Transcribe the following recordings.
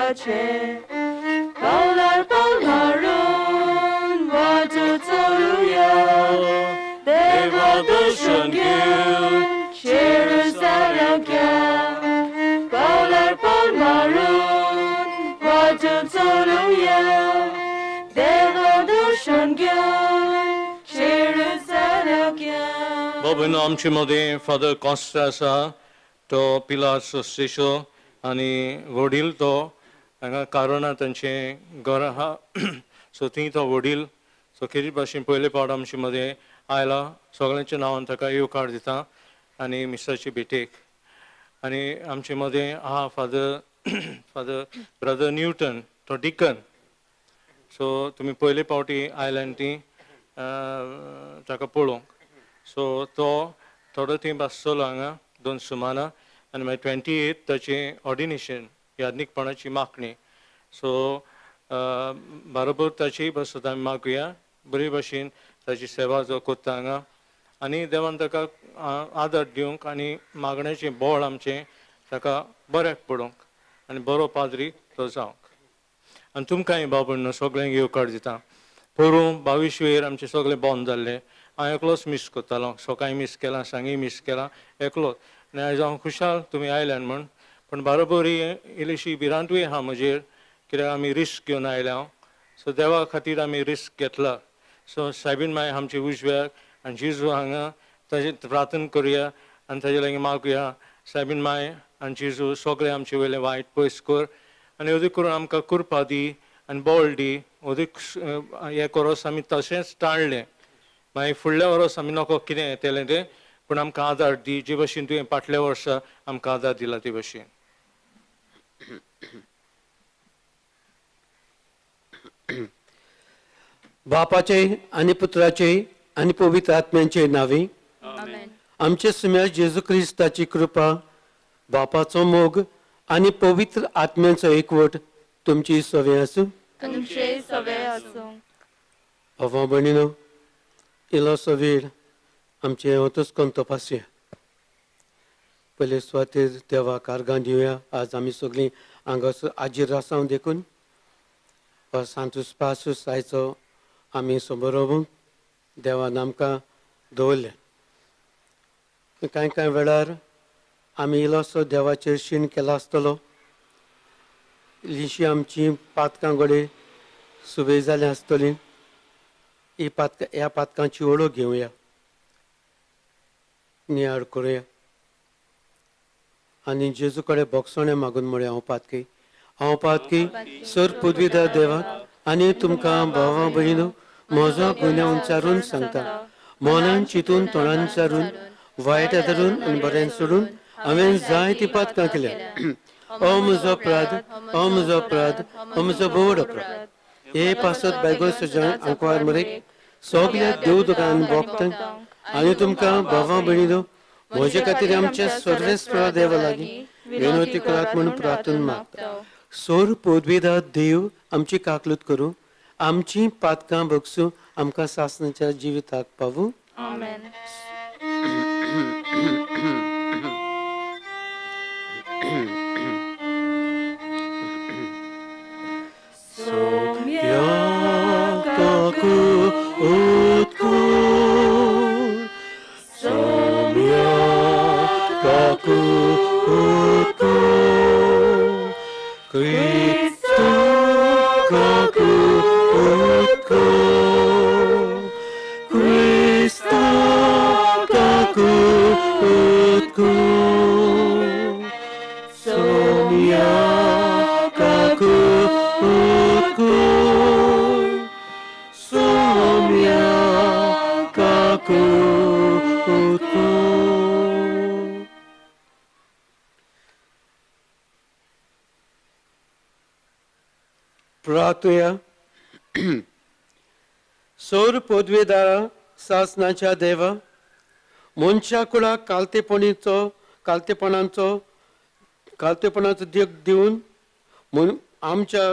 देवाचे पावलार पावल मारून वाटो चलुया देवा दर्शन घेवन जेरुजालेम या पावलार पावल मारून वाटो चलुया देवा दर्शन घेवन जेरुजालेम या. बाबून आमचे मदें फादर कॉन्स्टा आसा, तो पिलार संस्थेचो आनी वडील, तो हांगा कारोना तांचें घर आहा, सो थंय तो वडील. सो खेरीत भाशेन पयले फावट आमचे मदें आयला, सगळ्यांच्या नांवान ताका येवकार दिता आनी मिसाची भेटेक. आनी आमचे मदें आहा फादर ब्रदर न्यूटन, तो डिकन. सो तुमी पयले फावटी आयल्यान ती ताका पळोवंक. सो तो थोडो तेंप आसतलो हांगा 2 सुमानां आनी मागीर 28 ताचें ऑर्डिनेशन, याज्ञीकपणाची मागणी. सो बरोबर ताची बसत आमी मागुया, बरे भाशेन ताची सेवा जो करता हांगा आनी देवान ताका आदार दिवंक आनी मागण्याचें बळ आमचें ताका बऱ्याक पडोवंक आनी बरो पाद्री तो जावंक. आनी तुमकांय बाबून सगळ्यांक येवकार दिता. पोरूं 22 वेर आमचें सगळें बंद जाल्लें, हांव एकलोच मीस करतालो, सकाळीं मीस केलां, सांगी मीस केलां एकलोच. आनी आयज हांव खुशाल तुमी आयल्यान म्हूण, पूण बारोबर ही इल्लीशी भिरांतूय आहा म्हजेर, कित्याक आमी रिस्क घेवन आयल्या हांव. सो देवा खातीर आमी रिस्क घेतला. सो सायबीन माय आमचे उजव्याक आनी जेजू हांगा, ताजें प्रार्थना करुया आनी ताजे लागीं मागुया, सायबीन माय आनी जेजू सगळें आमचे वयलें वायट पयस कर आनी अदीक करून आमकां कृपा दी आनी बळ दी. अदीक हें कोरोस आमी तशेंच टाळ्ळें, मागीर फुडल्या वर्स आमी नको कितें येतलें तें, पूण आमकां आदार दी जे भशेन तुवें फाटल्या वर्सा आमकां आदार दिला ते भशेन. बापाचे आनी पुत्राचे आनी पवित्र आत्म्यांचे नांवे आमेन. आमचे सुम्या जेजू क्रिस्ताची कृपा, बापाचो मोग आनी पवित्र आत्म्यांचो एकवट तुमची सवे आसूं. तुमचे सवे आसूं. भावा भयणीनो, इल्लोसो वेळ आमचें अंतस्कर्ण तपासया. पयले सुवातेर देवाक आर्गां दिवया. आज आमी सगळीं हांगासर हाजीर आसा देखून हो सांतूस पासूस आयचो आमी समारोह देवान आमकां दवरलें. कांय कांय वेळार आमी इल्लोसो देवाचेर शीण केला आसतलो, इल्लीशी आमची पातकां घडये सुबेज जालीं आसतलीं. ही पातकां, ह्या पातकांची ओळख घेवया, नियाळ करुया आनी जेजू कडेन भोगसणें मागून म्हळें, हांव पातकी, हांव पातकी सर पदवीधर देवाक आनी तुमकां भावा भयणीनो म्हजो गुन्यांव उच्चारून सांगता. मनान चिंतून तोंडान चारून वायट धरून आनी बरें सोडून हांवें जायतीं पातकां केल्या. ओ म्हजो अपराध, ओ म्हजो अपराध, ओ म्हजो भोवड अपराध. हे पासत बेगो सजन आंकवार मरेक सगल्या देव दुकान भोगता आनी तुमकां भावा भयणीनो म्हजे खातीर आमच्या सर्वेस्परा देवा लागीं विनवती करात म्हूण प्रार्थना मागता. सोर पदवीधर देव आमची काकलूत करूं, आमची पातकां भोगसूं, आमकां सासणाच्या जिविताक पावूं. आमेन. प्रार्थुया. सोर पदवेदारा सासनाच्या देवा, मनशा कुळाक कालतेपणाचो देख दिवन आमच्या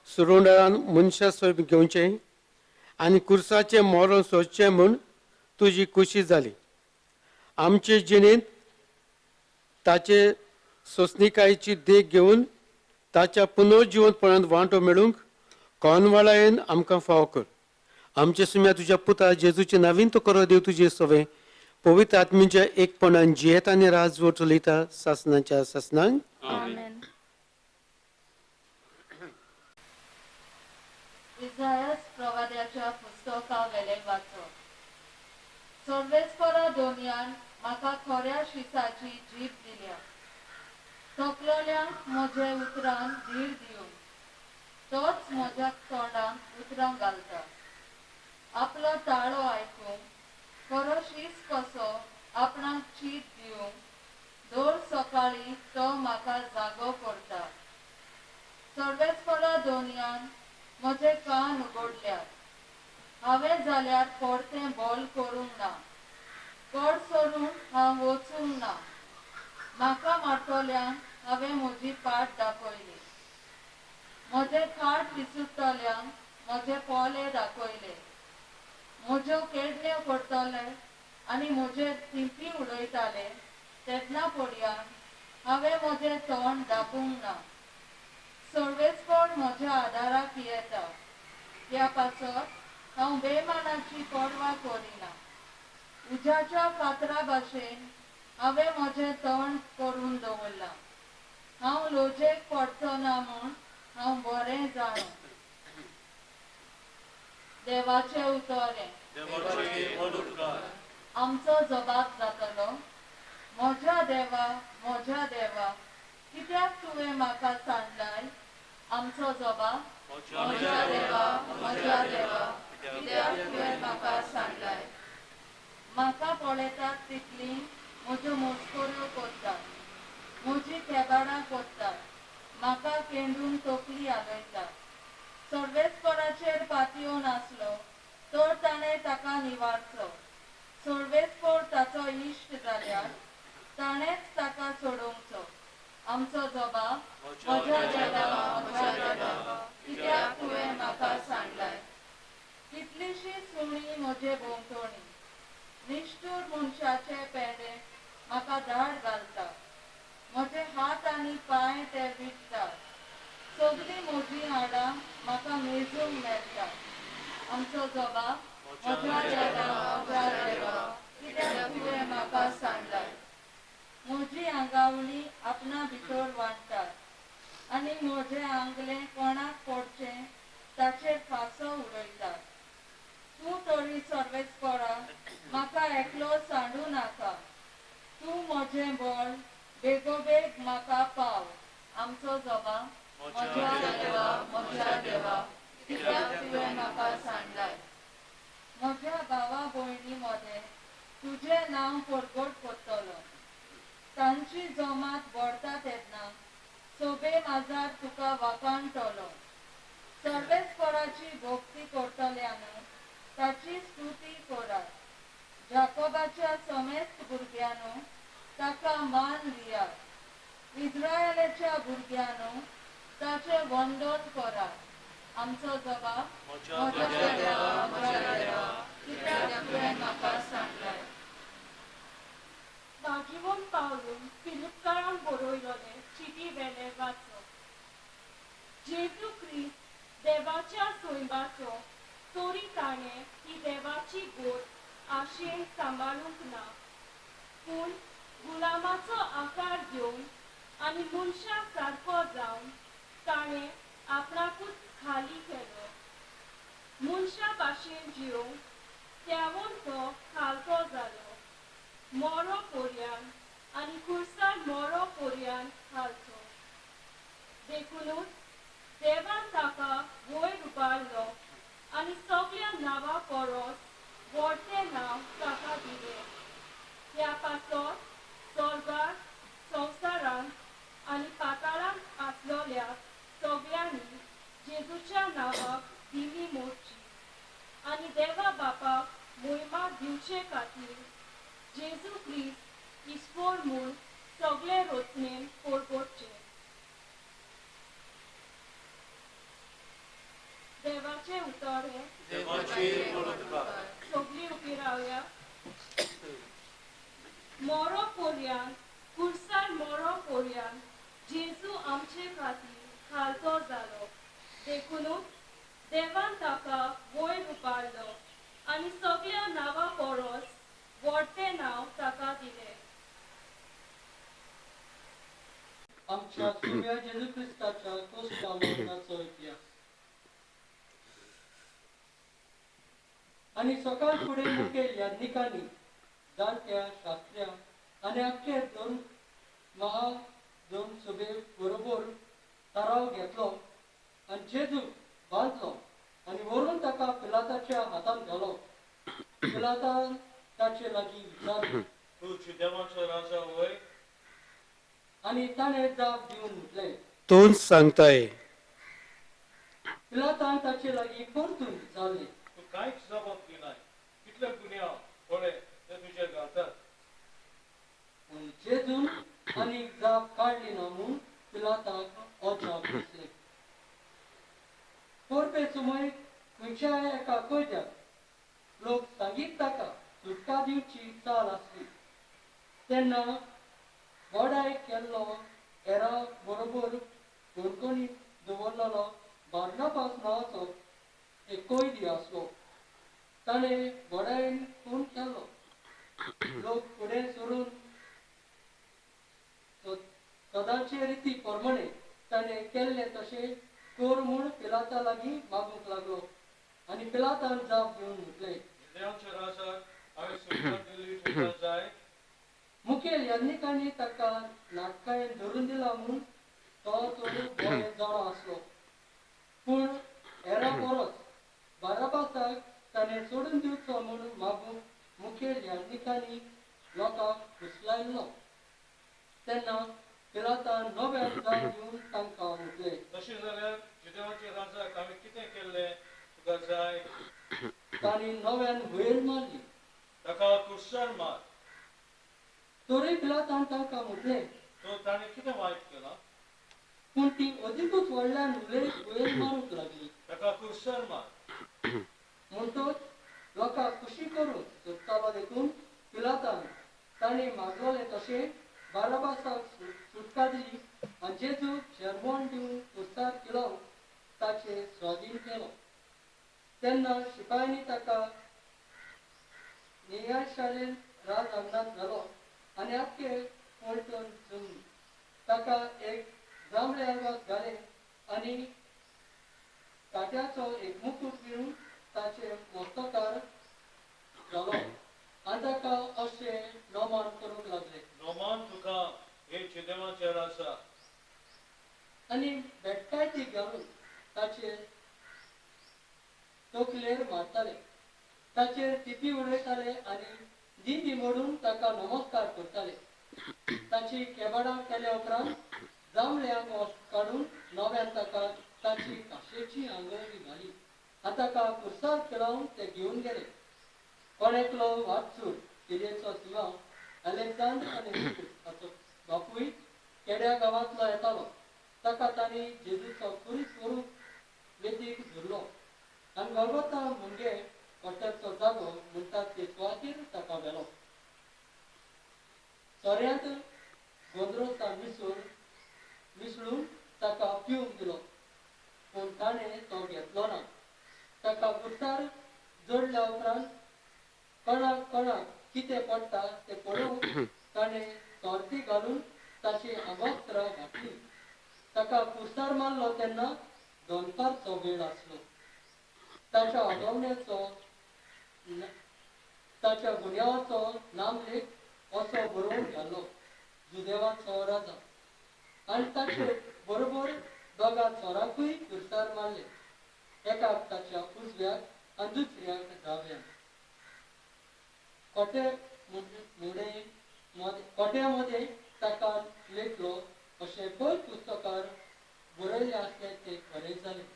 सुरुंडान मनशा सोय घेवचें आनी कुर्साचें मरण सोदचें म्हूण तुजी खुशी जाली. आमचे जिणेंत ताचे सोंसणीकायेची देख घेवन ताच्या पुनर्जिवंतपणांत वांटो मेळूंक कोनवाळायेन आमकां फावो कर. आमचे सुम्या तुज्या पुता जेजूचे नावीन तो करो देव तुजे सवे पवित्र आत्मीच्या एकपणान जियेत आनी राजवट चलयता सासनाच्या सासनांक. आमेन. इसायास प्रवाद्याच्या पुस्तका वेले वाचप. सर्वेस्परा दोनयान म्हाका खऱ्या शिसाची जीब दिल्या, थकलोल्यांक म्हजे उतरान धीर दिवन तोच म्हज्या तोंडांत उतरां घालता. आपलो ताळो आयकूंक खरो शीस कसो आपणाक चीत दिवंक दर सकाळी तो म्हाका जागो करता. सर्वेस्परा दोनयान म्हजे कान उगडल्यात, हांवें जाल्यार परतें बोल करूंक ना, कड सोडून हांव वचूंक ना. म्हाका मारतल्यांक हांवें म्हजी पाट दाखयली, म्हजें खाट विसुट्टल्यांक म्हजे पोले दाखयले. म्हज्यो केडण्यो करतले आनी म्हजेर थिंपी उडयताले तेन्ना पडयान हांवें म्हजें तोंड दाखोवंक ना. सर्वेस्पर म्हज्या आदाराक येता, ह्या पासत हांव बेमानाची पर्वा करिना. उज्याच्या फातरा भाशेन हांवें म्हजें तोंड करून दवरलां, हांव लोजेक पडचो ना म्हूण हांव बरें जाणो. देवाचें उतर हें. आमचो जबाब जातलो, म्हज्या देवा म्हज्या देवा कित्याक तुवें म्हाका सांडलाय? आमचो जबाब, म्हज्या देवा म्हज्या देवा कित्याक तुवें म्हाका सांडलाय? म्हाका पळयतात तितली म्हज्यो मस्कऱ्यो करतात, म्हजी खेबाडां करतात, म्हाका केंडून तकली हालयतात. सर्वेस्पराचेर पातयेवन आसलो तर ताणें ताका निवारचो, सर्वेस्पर ताचो इश्ट जाल्यार ताणेंच ताका सोडोवचो. आमचो जबाब, म्हज्या देवा म्हज्या देवा कित्याक तुवें म्हाका सांडलाय? कितलीशी सुणी म्हजे भोंवतणी, निश्ठूर मनशाचे पेंडे म्हाका धाड घालता, म्हजे हात आनी पांय ते विटतात, सगळीं म्हजीं हाडां म्हाका मेजूंक मेळटा. आमचो जबाब, म्हज्या देवा म्हज्या देवा कित्याक तुवें म्हाका सांडलाय? म्हजी आंगावली आपणा भितर वांट्टात आनी म्हजें आंगलें कोणाक पडचें ताचेर फांसो उडयतात. तूं तरी सर्वेस्परा म्हाका एकलो सांडू नाका, तूं म्हजें बळ बेगोबेग म्हाका पाव. आमचो जबाब, म्हज्या देवा म्हज्या देवा कित्याक तुवें म्हाका सांडलाय? म्हज्या भावा भयणी मदें तुजें नांव परगट करतलो, तांची जमात भरता तेन्ना सोबे माजार तुका वाखाणटलो. सर्वेस्पराची भक्ती करतल्यान ताची स्तुती करात, जाकोबाच्या समेस्त भुरग्यांनो ताका मान दियात, इस्रायलाच्या भुरग्यांनो ताचें वंदन करात. आमचो जबाब, म्हज्या देवा म्हज्या देवा कित्याक तुवें म्हाका सांडलाय? राजीवन पावलून फिलिपकारांक बरयलोले चिटी वेले वाचप. जेजू क्रिस्त देवाच्या सैमाचो तरी ताणें ही देवाची गोट आशेन सांबाळूंक ना, पूण गुलामाचो आकार घेवन आनी मनशा सारको जावन ताणें आपणाकूच खाली केलो. मनशा भाशेन जियोवंक त्यावून तो खालतो जालो, मोरो पोरयान आनी खुर्सार मोरो पोरयान घालचो. देखुनूच देवान ताका वयर उबारलो आनी सगळ्या नांवा परस व्हडलें नांव ताका दिलें. ह्या पासत स्वर्गार, संवसारांत आनी पाताळांत आसलोल्या सगळ्यांनी जेजूच्या नांवाक दिमी मोडची आनी देवा बापाक मोहिमा दिवचे खातीर जेजू क्रिस्त ईश्वर म्हूण सगळे रचनेन परगटचे. देवाचे उतर हें. सगळीं उबी रावया. मोरो पोरयान, खुर्सार मोरो पोरयान जेजू आमचे खातीर खालतो जालो. देखूनच देवान ताका वयर उबारलो आनी सगळ्या नांवा परस व्हडलें नांव ताका दिलें. आमच्या सुव्या जेजू क्रिस्ताच्या कोस्ता मरणाचो इतिहास. आनी सकाळ फुडें मुखेल याज्ञिकांनी, जाणट्या शास्त्र्या आनी आख्खे दोन महा दोन सुबे बरोबर थाराव घेतलो आनी जेजूक बांदलो आनी व्हरून ताका पिलाताच्या हातांत घालो. पिलातान ताचे लागीं विचारलें, तूं जुदेवांचो राजा वय? आनी ताणें जाप दिवन म्हटलें, तूंच सांगताय. पिलातान ताचे लागीं परतून विचारलें, तूं कांयच जबाब दिनाय. कितले गुन्यांव पळय ते तुजेर घालतात. पूण जेजून आनीक जाप काडली ना म्हूण पिलाताक अजाप दिसलें. परबे सुमय खंयच्याय एका कैद्याक लोक सांगीत ताका सुटका दिवची चाल आसली. तेन्ना बडाय केल्लो हेरा बरोबर बंदखणींत दवरलेलो बार्नाबास नांवाचो एक कैदी आसलो. ताणें बडायेन खून केल्लो. लोक फुडें सरून सदांचे रिती प्रमाणे ताणें केल्लें तशें कर म्हूण पिलाता लागीं मागूंक लागलो. आनी पिलातान जाप दिवन म्हटलें, जुदेवांच्या राजाक हांवें सुटका दिली तुका जाय? मुखेल याज्ञिकांनी ताका नाटकायेन धरून दिला म्हूण तो तर बरो जाणो आसलो. पूण हेरा परस बाराबासाक ताणें सोडून दिवचो म्हूण मागूंक मुखेल याज्ञिकांनी लोकांक फुसलायल्लो. तेन्ना पिलातान नव्यान जाप दिवन तांकां म्हटलें, तशें जाल्यार जुदेवांच्या राजाक हांवें कितें केल्लें तुका जाय? तांणी नव्यान हुयेल मारली, ताका कुर्सार मार. तरी पिलातान तांकां म्हटलें, तो ताणें कितें वायट केलां? पूण ती अदिकूच व्हडल्यान हुयेल मारूंक लागली, ताका कुर्सार मार. म्हणटच लोकांक खुशी करूंक सोदतालो देखून पिलातान ताणें मागलोलें तशें बाराबासाक सुटका दिली आनी जेजूक शेरमोण दिवन कुर्सार किलोवन ताचे स्वाधीन केलो. तेन्ना शिपायांनी ताका न्यायशालेंत राज आंगणांत घालो आनी आख्खे पलटण जमली. ताका एक जांबळे आंगाक घालें आनी काट्याचो एक मुकूट विणून ताचे मस्तकार घालो आनी ताका अशें नमन करूंक लागले, नोमान तुका हे जुदेवांचे राजा. आनी बेटकायती घालून ताचे तकलेर मारताले, ताचेर टिपी उडयताले आनी दिंडी मोडून ताका नमस्कार करताले. ताची केबाडां केल्या उपरांत जांबळे आंगोस काडून नव्यान ताका ताची काशेची आंगवणी घाली आनी ताका कुर्सार खेळोवन ते घेवन गेले. कोण एकलो वाटसूर किरेचो सिमांव अलेक्झांद्र आनी रुफूस हाचो बापूय केड्या गांवांतलो येतालो. ताका तांणी जेजूचो खुरीस व्हरूंक वेदीक धरलो आनी गोलगोथा म्हणजे कोट्याचो जागो म्हणटात ते सुवातीर ताका व्हेलो. सोऱ्यांत गोंदरोसा मिसळून ताका पिवंक दिलो, पूण ताणें तो घेतलो ना. ताका कुर्सार जोडल्या उपरांत कोणाक कोणाक कितें पडटा तें पळोवंक ताणें सोर्ती घालून ताची आंगवस्त्रां घातली. ताका कुर्सार मारलो तेन्ना दनपारचो वेळ आसलो. ताच्या अगवण्याचो ताच्या गुन्यांवाचो नामलेख असो बरोवन घालो, जुदेवाचो राजा. आनी ताचे बरोबर दोगा चोराकूय कुर्सार मारले, एकाक ताच्या उजव्याक आनी दुसऱ्याक दाव्याक. कोट्या मदें ताका लेखलो अशें पयर पुस्तकार बरयलें आसलें तें खरें जालें.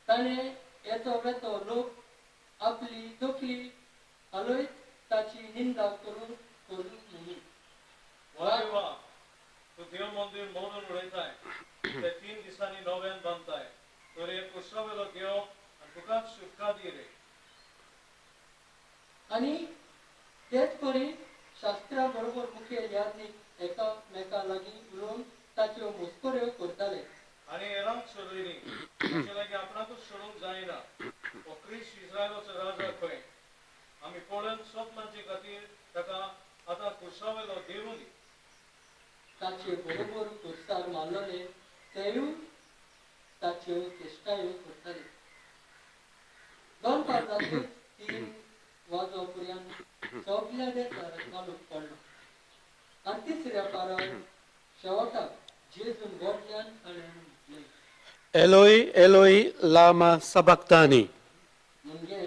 ताणें येतो वेतो लोक आपली तकली हालयत ताची निंदा करून करून म्हणून, वा रे वा, तूं देव मंदीर मोडून उडयताय, ते 3 दिसांनी नव्यान बांदताय, तर हे कुर्सावेलो देव आनी तुकाच सुटका दी रे. आनी तेच परी शास्त्रा बरोबर मुखेल याज्ञीक एकामेका लागीं उलोवन ताच्यो मस्कऱ्यो करताले. आनी हेरांक सोडली न्ही, ताचे लागीं आपणाकूच सोडूंक जायना. हो क्रिस्त इस्रायलाचो राजा खंय? आमी पळोवन स्वप्नांचे खातीर ताका आतां कुर्सावेलो देवूं दी. ताचे बरोबर कुर्सार मारलेले तेय ताच्यो चेश्टायो करताले. दनपार जातकच 3 वाजो पर्यंत सगल्या देसार कालोख पडलो आनी तिसऱ्या पारार शेवटाक जेजून व्हडल्यान ताणें म्हटलें, एलोई एलोई लामा सबक्तानी. म्हणजे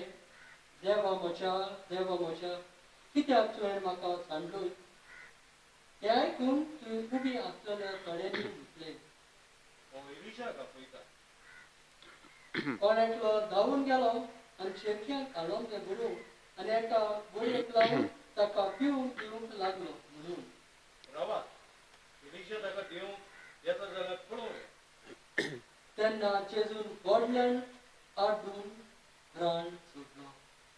देवा म्हज्या, देवा म्हज्या, कित्याक तुवें म्हाका सांडलोय? तें आयकून तुवें उबी आसलेल्या थोड्यांनी म्हटलें, हो एलिशाक आपयता. कोण एकलो धांवून गेलो आनी शेरक्यांक हाडून तें बुडोवन आनी एका बडयेक लावन ताका पिवंक दिवंक लागलो म्हणून. रावात, एलिशा ताका दिवंक येता जाल्यार पळोवया. तेन्ना जेजून व्हडल्यान आड्डून प्राण सोडलो.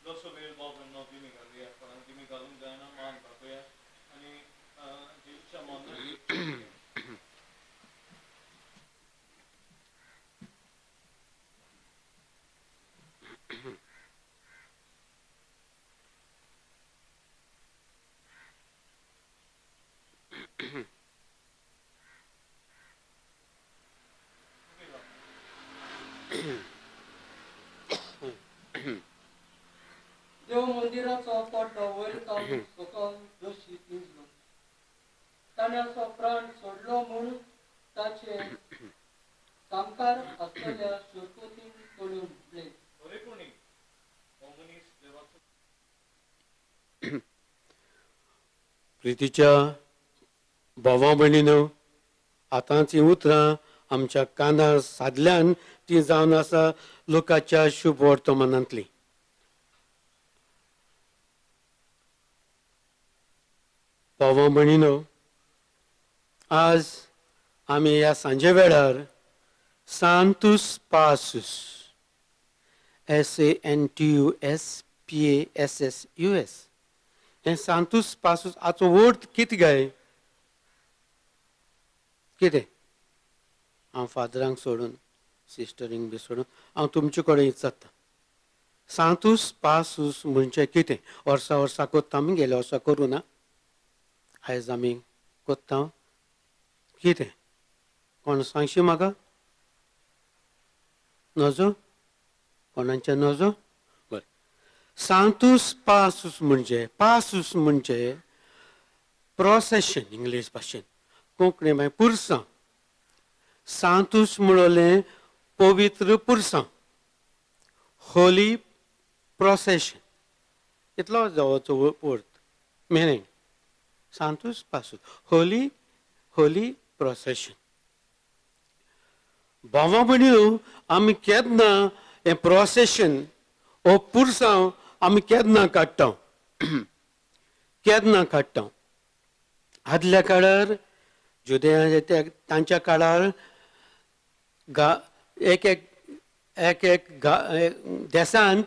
जसो वेळ बाब दिमी घालुया, कोणाक दिमी घालूंक जायना मान दाखोवया आनी जेजूच्या मरणाक. देव मंदिराचो पड्डो वयर काडून सकयल दोशी पिंजलो. ताणें असो प्राण सोडलो म्हूण ताचे सामकार आसलेल्या सुरकुतीन पळोवन म्हटलें, खरेपणी हो मनीस देवाचो. प्रितीच्या भावा भयणीनो, आतांची उतरां आमच्या कानार सादल्यान ती जावन आसा लोकाच्या शुभ वर्तमानांतली. भावा भयणीनो, आज आमी ह्या सांजे वेळार सांतूस पासूस, SANTUS PASSUS, हें सांतूस पासूस हाचो अर्थ कितें काय? कितें? हांव फादरांक सोडून सिस्टरींक बी सोडून हांव तुमचे कडेन विचारता, सांतूस पासूस म्हणजे कितें? वर्सा वर्सा कोत्ता आमी, गेल्या वर्सा करूं ना, आयज आमी कोत्ता. कितें? कोण सांगशी म्हाका? नजो? कोणाचें नजो? बरें. सांतूस पासूस म्हणजे, पासूस म्हणजे प्रोसेशन इंग्लीश भाशेन, कोंकणी मागीर पुरसां. सांतूस म्हणलें पवित्र पुरसां, होली प्रोसेशन, इतलो जावचो अर्थ, मिनींग. सांतूस पासूस, होली, होली प्रोसेशन. भावा भयणीनो, आमी केन्ना हें प्रोसेशन हो पुरसांव आमी केन्ना काडटा? केन्ना काडटा? आदल्या काळार जुदया तांच्या काळार एक एक एक एक देशांत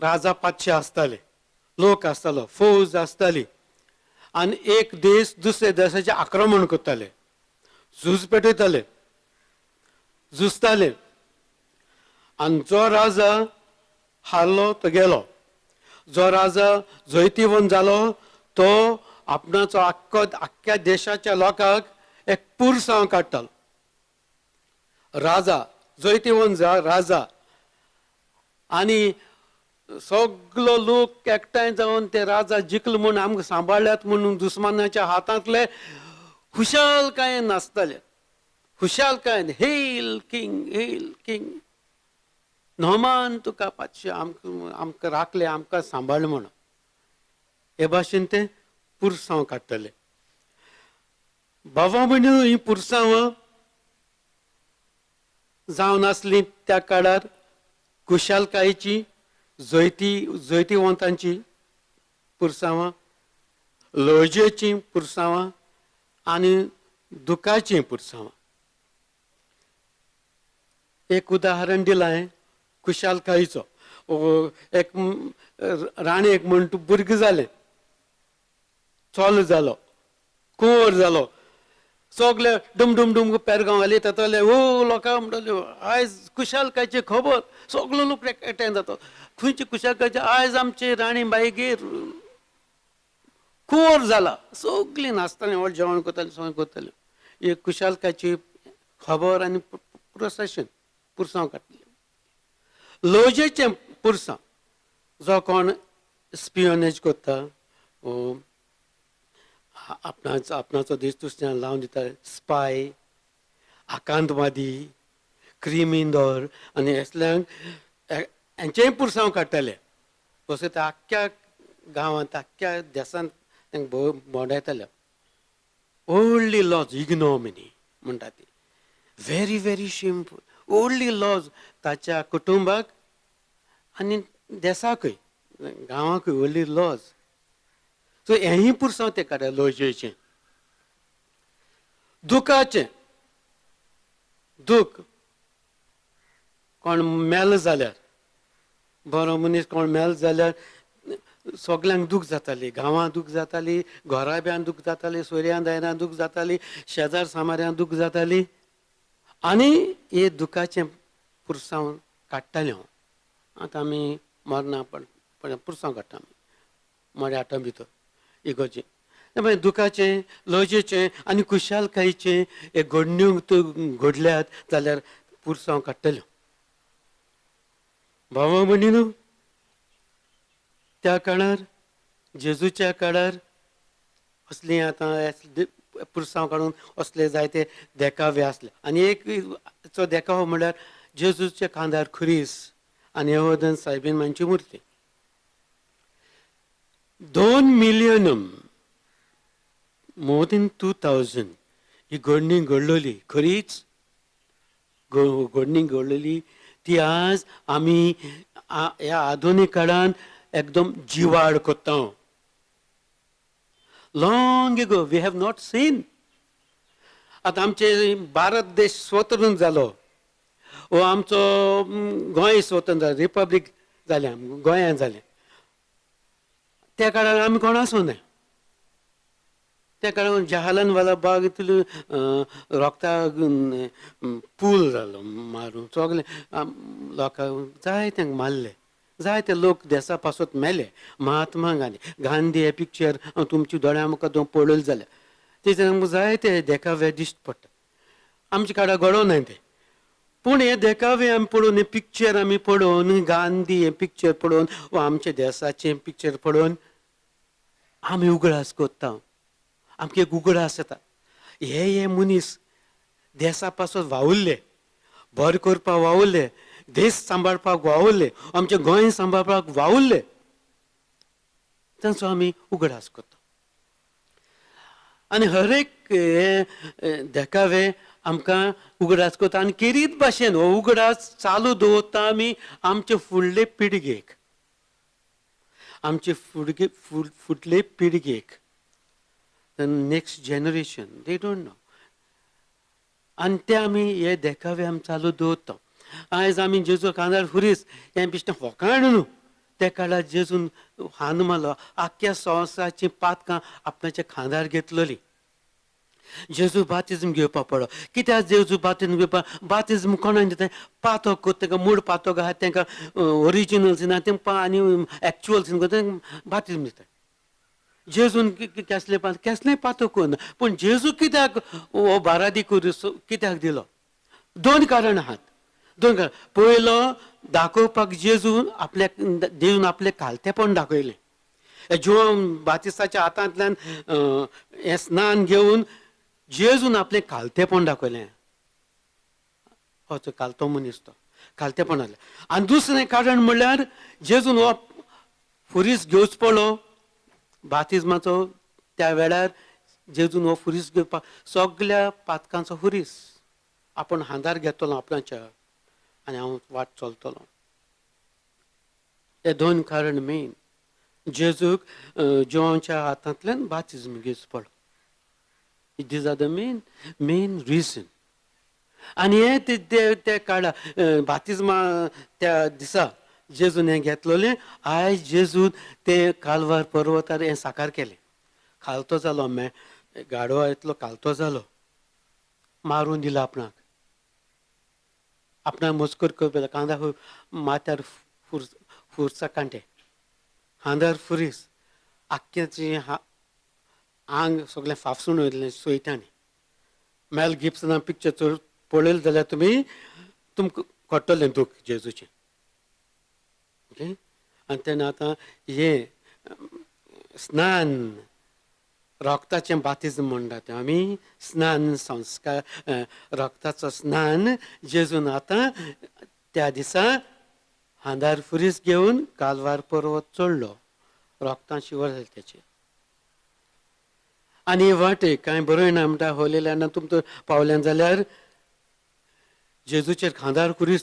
राजा पातशे आसताले, लोक आसतालो, फौज आसताली आनी एक देश दुसऱ्या देशाचें आक्रमण करताले, झूज पेटयताले, झुजताले आनी जो राजा हारलो तो गेलो, जो राजा जैतिवंत जालो तो आपणाचो आख्खो आख्ख्या देशाच्या लोकांक एक पुरसांव काडटालो. राजा जैतिवंत राजा आनी सगलो लोक एकठांय जावन ते राजा जिखलो म्हूण आमकां सांबाळ्ळ्यात म्हणून दुस्मानाच्या हातांतले खुशालकायेन नाचताले, खुशालकायेन, हेल किंग, हेल किंग, नोमान तुका पातशे आमकां आमकां राखले, आमकां सांबाळ्ळे म्हणून. हे भाशेन ते पुरसांव काडटले. बाबा भयणीनो, ही पुरसांवां जावन आसली त्या काळार खुशालकायेची, जैतिवंतांची पुरसांवां, लजेचीं पुरसांवां आनी दुखाचीं पुरसांवां. एक उदाहरण दिलां हांवें खुशालकायेचो. एक राणयेक म्हण भुरगें जालें, चलो जालो, कुंवर जालो. सगळे डुम डुम डुम पेरगांव घाली जाताले. ओ लोकां म्हणटाले आयज खुशालकायची खबर, सगलो लोक एकठांय जाता. खंयची खुशालकायची? आयज आमची राणी बाईगेर कुंवर जाला. सगळीं नाचतालीं, व्हड जेवण करतालीं, सगळें करतालीं. एक खुशालकायची खबर आनी प्रोसेशन पुरसांव काडटलें. लोजेचें पुरसांव, जो कोण स्पियोनेज करता, आपणाचो आपणाचो देश दुसऱ्यान लावन दिता, स्पाय, आकांतवादी, क्रिमिंदोर आनी असल्यांक हेंचेंय पुरसांव काडटाले. तशें ते आख्ख्या गांवांत आख्ख्या देसांत तांकां भोंवडायताले. व्हडली लॉज, इग्नोमिनी म्हणटा ती, व्हेरी व्हेरी शेमफूल, व्हडली लॉज ताच्या कुटुंबाक आनी देसाकूय गांवाकूय व्हडली लॉज. सो हेंय पुरसांव ते काडटा लॉजेचें. दुखाचें, दूख कोण मेलो जाल्यार, बरो मनीस कोण मेलो जाल्यार सगल्यांक दूख जाताली, गांवांत दूख जाताली, घराब्यांत दूख जाताली, सोयऱ्यां दायऱ्यां दूख जाताली, शेजार सामाऱ्यां दूख जाताली. आनी हे दुखाचें पुरसांव काडटालें हांव. आतां आमी मरना पण पुरसांव काडटा आमी मड्या आठां भितर इगोर्जे. मागीर दुखाचें, लजेचें आनी खुशालकायेचें हे घडण्यो घडल्यात जाल्यार पुरसांव काडटल्यो. भावा भयणीनो, त्या काळार जेजूच्या काळार असलीं आतां पुरसांव काडून असले जायते देखावे आसले. आनी एक चो देखावो म्हणल्यार जेजूच्या खांदार खुरीस आनी येवदन सायबीन मांची मुर्ती. 2 मिलियनम मोर देन 2000 ही घडणी घडलेली, खरीच घडणी घडलेली. ती आज आमी ह्या आधुनीक काळान एकदम जिवाड करता. Long ago we have not seen. आतां आमचे भारत देश स्वतंत्र जालो, वो आमचो गोंय स्वतंत्र जालें, रिपब्लीक जालें, गोंयांत जालें. त्या काळार आमी कोण आसूं न्हय. त्या काळार जहालनवाला बाग इतलो रोगता पूल जालो मारून सगळे लोकांक जाय तांकां मारले, जायते लोक देसा पासत मेले. महात्मा गांधी, गांधी हे पिक्चर हांव तुमच्या दोळ्या मुखार पळयलें जाल्यार तेजेर आमकां जायते देखावे दिश्टी पडटा. आमच्या काळार घडोवं ते, पूण हे देखावे आमी पळोवन, हे पिक्चर आमी पळोवन, गांधी हे पिक्चर पळोवन वा आमच्या देसाचें पिक्चर पळोवन आमी उगडास करता, आमकां एक उगडास येता, हे हे मनीस देसा पासत वावुरले, बरें करपाक वावुरले, देश सांबाळपाक वावुरले, आमचें गोंय सांबाळपाक वावुरले, तांचो आमी उगडास करता. आनी हर एक हे देखावे आमकां उगडास करता आनी केरीत भाशेन हो उगडास चालू दवरता आमी आमचे फुडले पिळगेक, आमचे फुडले पिळगेक, the next generation they don't know. आनी ते आमी हे देखावे आमी चालू दवरता. आयज आमी जेजू खांदार खुरीस हें बिश्टें फोकाण न्हू. त्या काळार जेजून हान मारलो, आख्ख्या संवसाराचीं पातकां आपणाच्या खांदार घेतलेली. जेजू बातिज्म घेवपाक पडलो. कित्याक जेजू बातिज्म घेवपाक? बातिज्म कोणाक दिता? पातक तांकां मूळ पातक आहा तांकां, ओरिजिनल सिना तेंकां आनी एक्चुअल सिन तांकां बातिज्म दिता. जेजून केसलें पातक? केसलें पातक करूं. पूण जेजू कित्याक हो बारादी खुरीस कित्याक दिलो? 2 कारण आहात, 2 कारण. पयलो, दाखोवपाक जेजून आपल्याक, जेजून आपलें खालतेपण दाखयलें. जुवांव बातिस्ताच्या हातांतल्यान हें स्नान घेवन जेजून आपलें खालतेपण दाखयलें. हो तो खालतो मनीस, तो खालतेपण आसलें. आनी दुसरें कारण म्हणल्यार जेजून हो खुरीस घेवचो पडलो बातिज्माचो. त्या वेळार जेजून हो खुरीस घेवपाक, सगल्या पातकांचो खुरीस आपूण हांदार घेतलो आपणाच्या आनी हांव वाट चलतलो. हे 2 कारण मेन जेजूक जुवांच्या हातांतल्यान बातिज्म घेवचो पडलो. These are the main reason. आनी हे ते काळा बातिज्मा त्या दिसा जेजून हें घेतलेलें. आयज जेजून तें कालवार पर्वतार हें साकार केलें. खालतो जालो, गाडवा इतलो खालतो जालो. मारून दिला आपणाक, आपणाक मस्कर करपा कांदा माथ्यार फुरसा कांटे, खांदार फुरीस, आख्ख्याची आंग सगळें फाफसून वयतलें सोयतांनी. मेल गिब्सना पिक्चर चड पळयलें जाल्यार तुमी तुमकां कळटलें दूख जेजूचें. ओके, आनी तेन्ना आतां हें स्नान, रक्ताचें बातिज्म म्हणटा तें आमी, स्नान संस्कार, रक्ताचो स्नान जेजून आतां त्या दिसा हांदार फुरीस घेवन कालवार पर्वत चडलो, रक्तान शिवर जालें तेचेर. आनी वाटे कांय बरयना म्हणटा होलेल्यान तुमकां पावल्यान जाल्यार जेजूचेर खांदार खुरीस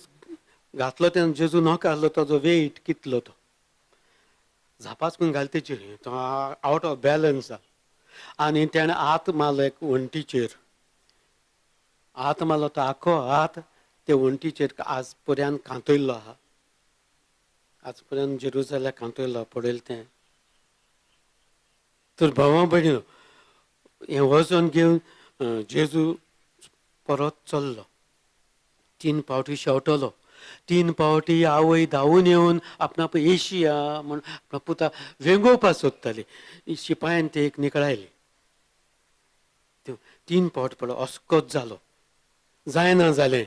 घातलो तेन्ना जेजू नाका आसलो ताजो वेट कितलो तो झापाच करून घाल तेचेर, तो आवट ऑफ बॅलन्स जालो. आनी तेणें हात मारलो एक वण्टीचेर, हात मारलो तो आख्खो हात ते वण्टीचेर आज पर्यंत कांतयल्लो आहा, आज पर्यंत जेरुजाल्याक कांतयल्लो पळयलें तें. तर भावा भयणीनो, हें वचोन घेवन जेजू परत चल्लो, 3 फावटी शेवटलो, 3 फावटी आवय धांवून येवन आपणा पळय येशिया म्हूण आपणा पुता वेंगोवपाक सोदताली, शिपायान ते एक निकळायली. 3 फावट पळय अस्कोत जालो, जायना जालें.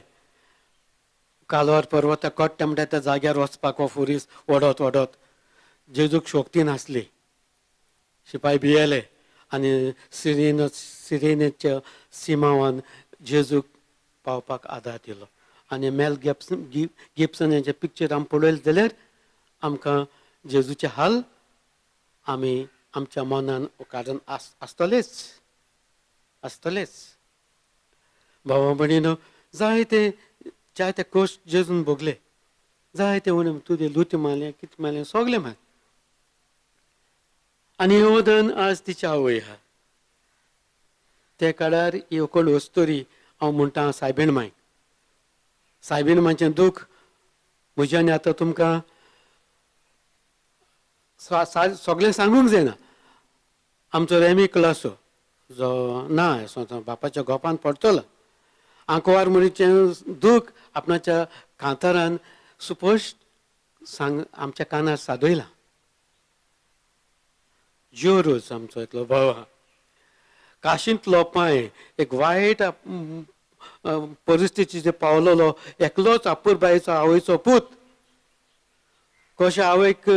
कालवार पर्वता कट्टा म्हणटा त्या जाग्यार वचपाक हो फुरीस ओडत ओडत जेजूक शक्ती नासली. शिपाय भियेले आनी सिरेनेच्या सिमावान जेजूक पावपाक आदार दिलो. आनी मेल गिब्सन हेंचें पिक्चर आमी पळयलें जाल्यार आमकां जेजूचे हाल आमी आमच्या मनान कारण आसतलेच आसतलेच. भावा भयणीनो, जायते जायते कश्ट जेजून भोगले, जायते उणें तुजें लुती मारलें कितें मारलें सगळें मारलें. आनी येवदन आज तिची आवय आहा. ते काळार ही कोण वस्तुरी हांव म्हणटा सायबीण मायक, सायबीण मायचें दूख म्हज्यान आतां तुमकां सगळें सांगूंक जायना. आमचो रेमी क्लासो जो ना बापाच्या गोपान पडटलो, आंकवार म्हणीचें दूख आपणाच्या कांतारान सुपश्ट सांग आमच्या कानार सादयलां. ज्यो रोज आमचो एकलो भाव आहा, काशींतलो पांय एक वायट परिस्थितीचेर पावलेलो एकलोच आपुरबायेचो आवयचो पूत, कशें आवयक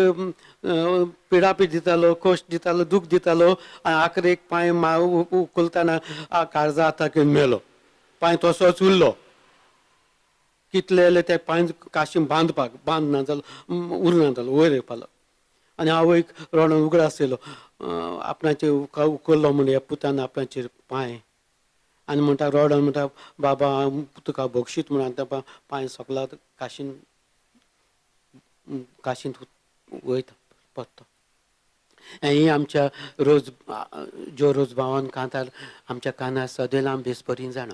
पिडापीड दितालो, कश्ट दितालो, दूख दितालो, आनी आखरेक पांय उखलतना काळजा हाताक येवन मेलो, पांय तसोच उरलो. कितले जाल्यार ते पांय काशी बांदपाक बांद ना जालो, उरना जालो, वयर येवपालो. आनी आवयक रडोन उगडास येयलो आपणाचेर उखल्लो म्हूण ह्या पुतान आपणाचेर पांय, आनी म्हणटा रडोन म्हणटा बाबा तुका बक्षीत म्हूण, आनी त्या पांय सकला काशीन काशींत वयता पत्तो. ही आमच्या रोज ज्यो रोज भावान कांतार आमच्या कानार सदैल आमी बेस बरी जाणा.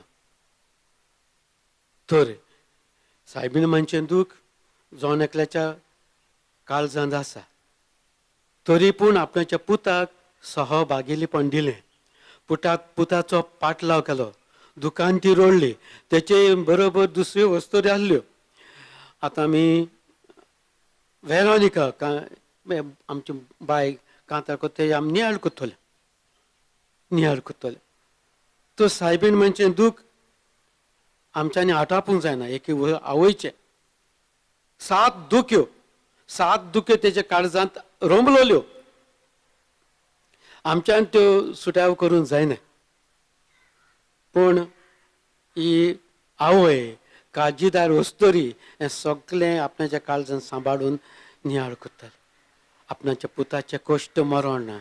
तर सायबीण मांयचें दूख जण एकल्याच्या काळजांत आसा, तरी पूण आपणाच्या पुताक सहभागीलेपण दिलें, पुताचो पाटलाव केलो, दुकान ती रोडली, तेचे बरोबर दुसऱ्यो वस्तू आहल्यो. आतां आमी वेरोनिका आमची बाय कांतार कोत्ता ते आमी नियाळ कोत्तले, नियाळ कोत्तले. तो सायबीण मांयचें दूख आमच्यांनी आटापूंक जायना. एक आवयचें 7 दुख्यो, 7 दुख्यो तेच्या काळजांत रोमलोल्यो, आमच्यान त्यो सुटाव करूंक जायना. पूण ही आवय काळजीदार वस्तुरी हें सगळें आपणाच्या काळजान सांबाळून नियाळ करताली, आपणाच्या पुताचें कश्ट मरण ना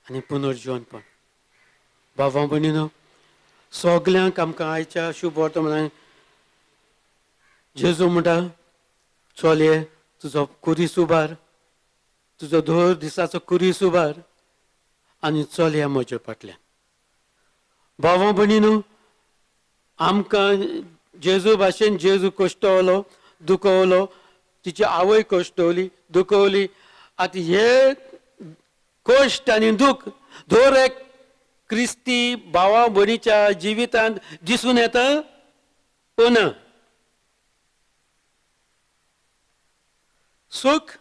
आनी पुनर्जीवनपण. बाबा भयणीनो, सगल्यांक आमकां आयच्या शुभ वर्तमानान जेजू म्हणटा, चलये तुजो कुरीस उबार, तुजो दर दिसाचो कुरीस उबार आनी चलया म्हज्या फाटल्यान. भावा भयणीनो, आमकां जेजू भाशेन जेजू कश्टवलो, दुखवलो, तिची आवय कश्टवली, दुखवली. आतां हे कश्ट आनी दूख दर एक क्रिस्ती भावा भयणीच्या जिवितांत दिसून येता ओ ना? सूख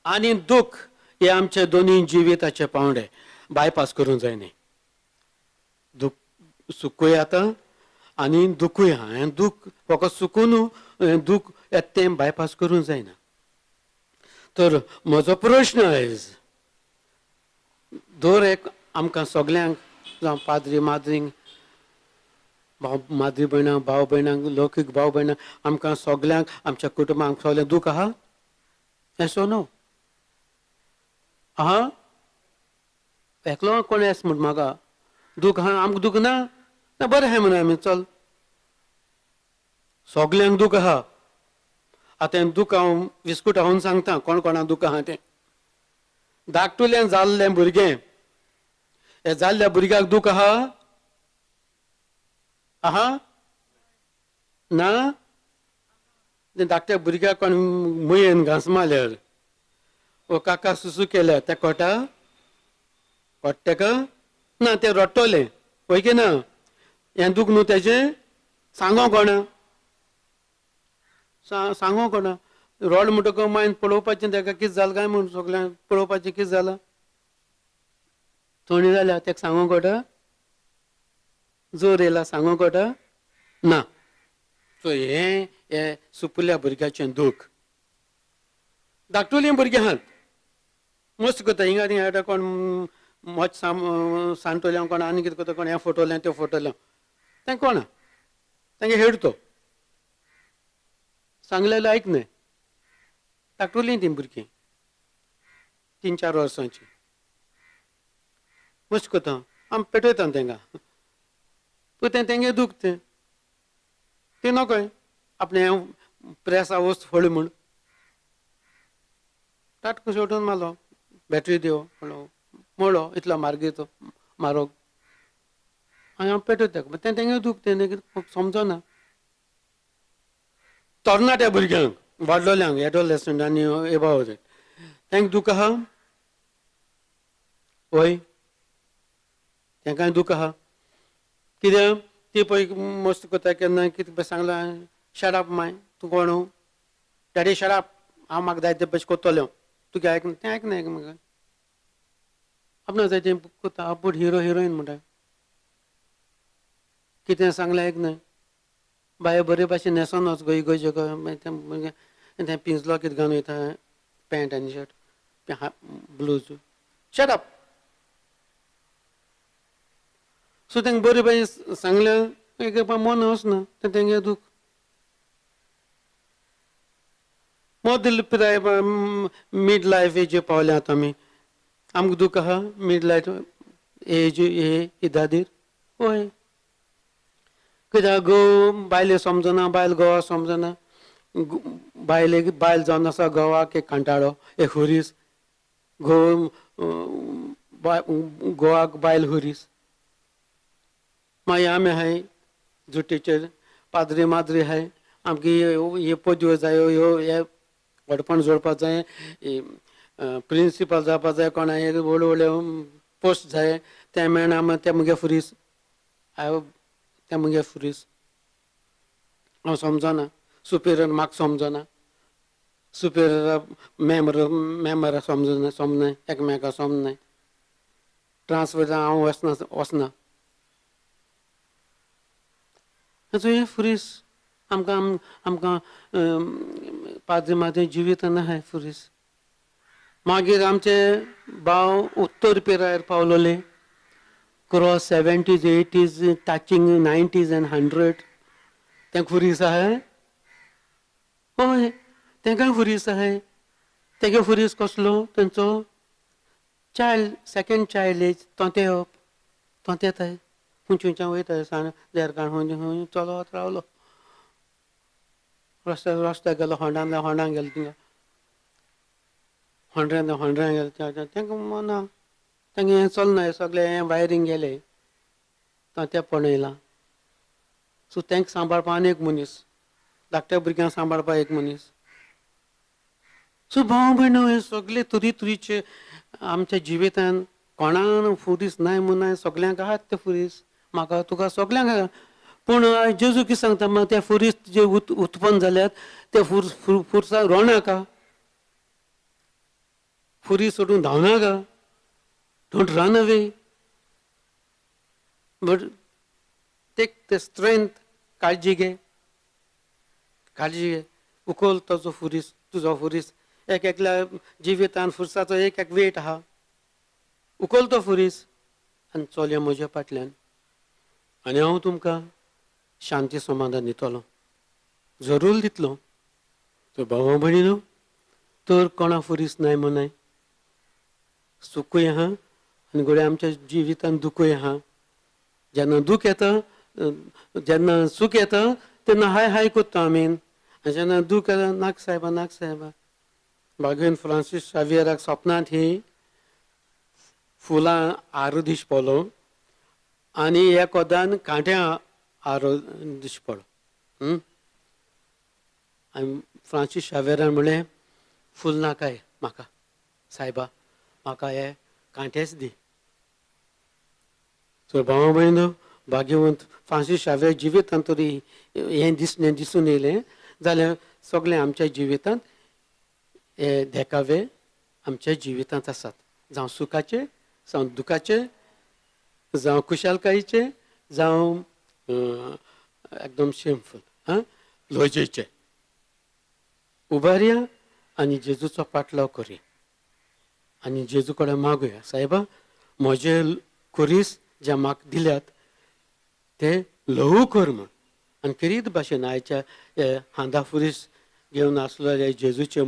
आनी दुःख हे आमचे दोनूय जिविताचे पांवडे बायपास करूंक जायना. दुख सुखूय येता आनी दुखूय आहा. हें दुख फकत सुकून हें दुख येता तें बायपास करूंक जायना. तर म्हजो प्रश्न आयज दर एक आमकां सगल्यांक, जावं पाद्री माद्रींक, भाव माद्री भयणांक, भाव भयणांक, लौकीक भाव भयणांक, आमकां सगल्यांक, आमच्या कुटुंबांक सगल्यांक दूख आहा? येस नो? आहा? एकलो कोण येस म्हण म्हाका दूख आहा, आमकां दूख ना? ना, बरें आहा म्हणून आमी चल. सगल्यांक दूख आहा. आतां हें दूख हांव विस्कूट हांव सांगता कोण कोणाक दूख आहा तें. धाकटुलें जाल्लें भुरगें, हे जाल्ल्या भुरग्याक दूख आहा? आहा ना? तें धाकट्या भुरग्याक कोण मुयेन घांस मारल्यार ओ काका सुसू केल्या तें कोटा कोट्टा तेका ना? तें रडटलें पळय की ना? हें दूख न्हू तेजें. सांगो कोणा, सांगो कोणा. रोड म्हणटकच मागीर पळोवपाचें तेका कितें जालें काय म्हूण, सगळ्यांक पळोवपाचें कितें जालां. थंडी जाल्या तेका सांगो कोटा? जोर येयला सांगो कोटा ना? सो हें हें सुपुल्ल्या भुरग्याचें दूख. धाकटुलीं भुरगीं आहात, मस्त करता हिंगा थिंगा येता, कोण मोच सांटोल्या, कोण आनी कितें करता, कोण हें फोटोलें तें फोटोलें, तें कोणा तेंगे हेड तो सांगलेलें आयक न्हय. धाकटुलीं तीं भुरगीं 3-4 वर्सांची, मस्त करता, आमी पेटयता तेंकां, पूण तें तेंगे दूख तें तें नकोय आपणें प्रेसा वस्त फोडली म्हूण ताट कशें उठून मारलो, बॅटरी दियो म्हणलो, मोडलो इतलो मार्गी तो मारोग आनी हांव पेटयता तेका, तें तेंगे दूख तें समजना. तरणाट्या भुरग्यांक, वाडलोल्यांक, एडोलेसंट आनी एबाव तेंका दूख आहा? वय, तेंकांय दूख आहा. कित्याक ती पळय मस्त करता केन्ना कितें सांगलां, शडाप माय, तूं कोण डॅडी, शडाप, हांव म्हाका जाय ते भशेन करतलें, तुगे आयक तें आयकना एकामेकाक, आपणाक जाय तें करता, आपूण हिरो हिरोईन म्हणटा, कितें सांगलें आयकना. बाये बरे भाशेन न्हेसोन वच गो इगोर्जे, मागीर तें पिंजलो कितें घालून वयता, पॅन्ट आनी shirt blues, shut up. So तांकां बरे भाशेन सांगलें एक मन वचना, तें तेंगे दूख. मदले पिराय मीड लायफ एज पावल्या आतां आमी, आमकां दूख आहा मीड लायफ एज हे इदादीर? हय. कित्याक घोव बायले समजना, बायल घोवा समजना, बायलेक बायल जावन आसा घोवाक एक कांटाळो, एक हुरीस, घोव घोवाक बायल हुरीस. मागीर आमी आहाय जुटीचेर, पाद्री माद्री आहाय, आमकां ह्यो पदव्यो जायो, ह्यो हे व्हडपण जोडपाक जाय, प्रिंसिपल जावपाक जाय, कोणा एक व्हडले व्हडले पोस्ट जाय, तें मेळना मागीर तें मुगे फुरीस, हांव तें मुगे फुरीस, हांव समजना, सुपिरियर म्हाका समजना, सुपिरियर मेंबर मेंबराक समजना, समनाय एकमेकाक समनाय, ट्रान्सफर जावन हांव वचना वचना. हाचो हें फुरीस आमकां, आमकां पाद्री माद्री जिवीत आहाय फुरीस. मागीर आमचे भाव उत्तर पिरायेर पावलोले, cross 70s 80s touching 90s and 100, तें फुरीस आहाय? हय, तेंकांय फुरीस आहाय. तेगे फुरीस कसलो? तेंचो चायल्ड, सेकेंड चायल्ड एज, तोंते येवप, तोंते येताय, खंयच्या खंयच्यान वयता, सांग देरकान खंय खंय चलत रावलो, रस्त्यार रस्त्यार गेलो, होंडान होंडान गेलो, थिंगा होंड्र्यान होंड्र्यान गेलो, तेंकां मना तेंगे हें चलना, हें सगळें हें वायरींग गेलें, तोंतेपण येयलां. सो तेंकां सांबाळपा आनी एक मनीस, धाकट्या भुरग्यांक सांबाळपा एक मनीस. सो भाव भयण हे सगळे तरी तरीचे आमच्या जिवितान कोणाक फुरीस नाय म्हूण नाय, सगल्यांक आहात ते फुरीस, म्हाका तुका सगल्यांक आहा. पूण जेजू कितें सांगता, म्हाका ते फुरीस जे उत्पन्न जाल्यात ते फुरसा रोवनाका, फुरी सोडून धांवनाका, don't run away but take the strength. काळजी घे, काळजी घे, उखल तुजो फुरीस, तुजो फुरीस. एक एकल्या जिवितान फुरसाचो एक एक वेट आहा, उखल तो फुरीस आनी चलया म्हज्या फाटल्यान, आनी हांव तुमकां शांती समाधान दितलो, जरूर दितलो. तर भावा भयणीनो, तर कोणा फुरीस नाय म्हणाय, सुकूय आहा आनी घडये आमच्या जिवितान दुखूय आहा. जेन्ना दूख येता, जेन्ना सूख येता तेन्ना हाय हाय करता आमी, आनी जेन्ना दूख येता नाक सायबा, नाक सायबा. बागेन फ्रांसीस शावियराक सपनांत ही फुलां आरो दिश पडलो आनी ह्या कोदान कांट्या आरो दिश पडलो. आनी फ्रांसीस शावियरान म्हणलें, फूल नाकाय म्हाका सायबा, म्हाका हे कांटेच दी. सो भावा भयणो, भाग्यवंत फ्रांसीस शावियर जिवितांत तरी हें दिसणें दिसून येयलें जाल्यार सगळें आमच्या जिवितांत हे देखावे आमच्या जिवितांत आसात, जावं सुखाचे, जावं दुखाचे, जावं खुशालकायेचे, जावं एकदम शेमफूल आं लजेचे. उबारया आनी जेजूचो पाटलाव करुया आनी जेजू कडेन मागुया, सायबा म्हजे खुरीस जे म्हाका दिल्यात ते ल्हवू कर म्हूण. आनी खेरीत भाशेन आयच्या हांदा फुरीस घेवन आसलेले जेजूचे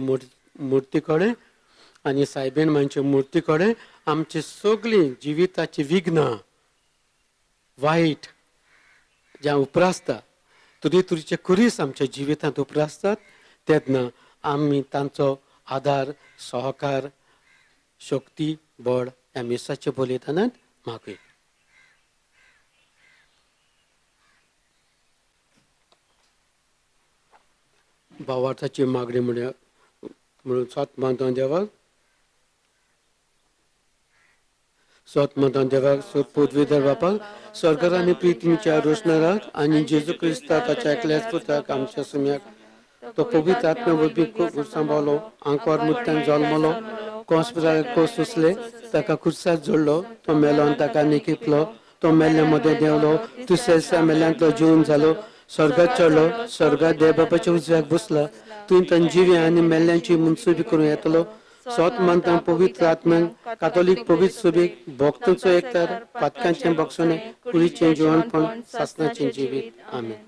मुर्ती कडेन आनी सायबीण मांचे मुर्ती कडेन आमची सगळीं जिविताची विघ्नां वायट ज्या उप्रासता, तरी तुरीचे खुरीस आमच्या जिवितांत उप्रासतात तेन्ना आमी तांचो आदार, सहकार, शक्ती, बळ ह्या मिसाच्या बलिदानांत मागुया. भावार्थाची मागणी म्हणया म्हणून सत मानता देवाक, सत मानता देवाक, पदवीधर बापाक, स्वर्गार आनी प्रितीच्या रोशणाराक आनी जेजू क्रिस्ता ताच्या एकल्याच पुताक आमच्या सुम्याक, तो पवित्र आत्म्या वरवीं सांबाळलो, आंकवार मुत्यान जल्मलो, कोंसपिराक कोस सोंसले, ताका खुर्साक जोडलो, तो मेलो आनी ताका निकिपलो, तो मेल्ल्या मदें देंवलो, तिसऱ्या दिसा मेल्ल्यांतलो जिवन जालो, स्वर्गात चडलो, स्वर्गात देव बापाच्या उजव्याक बसला, थंय तांणी जिवे आनी मेल्ल्यांची मुनसुबी करूं येतलो. सत मानता पवित्र आत्म्यान, कातोलीक पवित्र सुबीक, भक्तांचो एकतार, पातकांचें बक्षणें, कुडीचें जिवनपण, सासणाचें जिवीत. आमेन.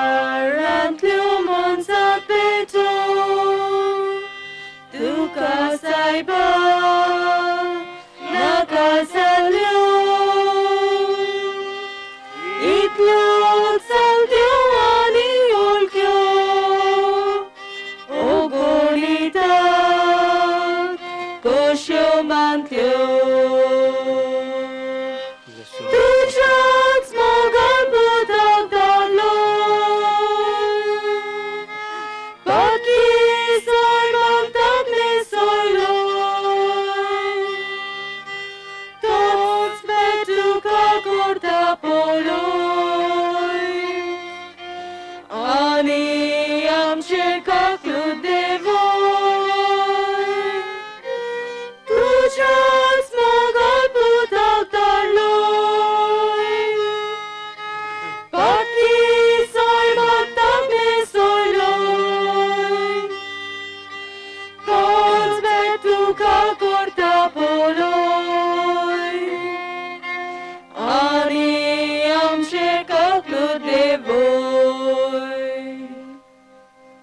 संवसारांतल्यो मोनजात पेटोवन तुका सायबा नाका जाल्यो, इतल्यो चलत्यो आनी ओळख्यो ओगणितात कश्यो मानत्यो. तुज्याच मोगान पुताक धाडलो, बाकी सैमाक न्हेसयलो, तोच भेट तुका करता पळय आनी आमचेर काकूट देंवय. तुज्याच मोगान पुताक धाडलो, बाकी सैमाक न्हेसयलो, तोच भेट तुका करता पळय आनी आमचेर काकूट देंवय.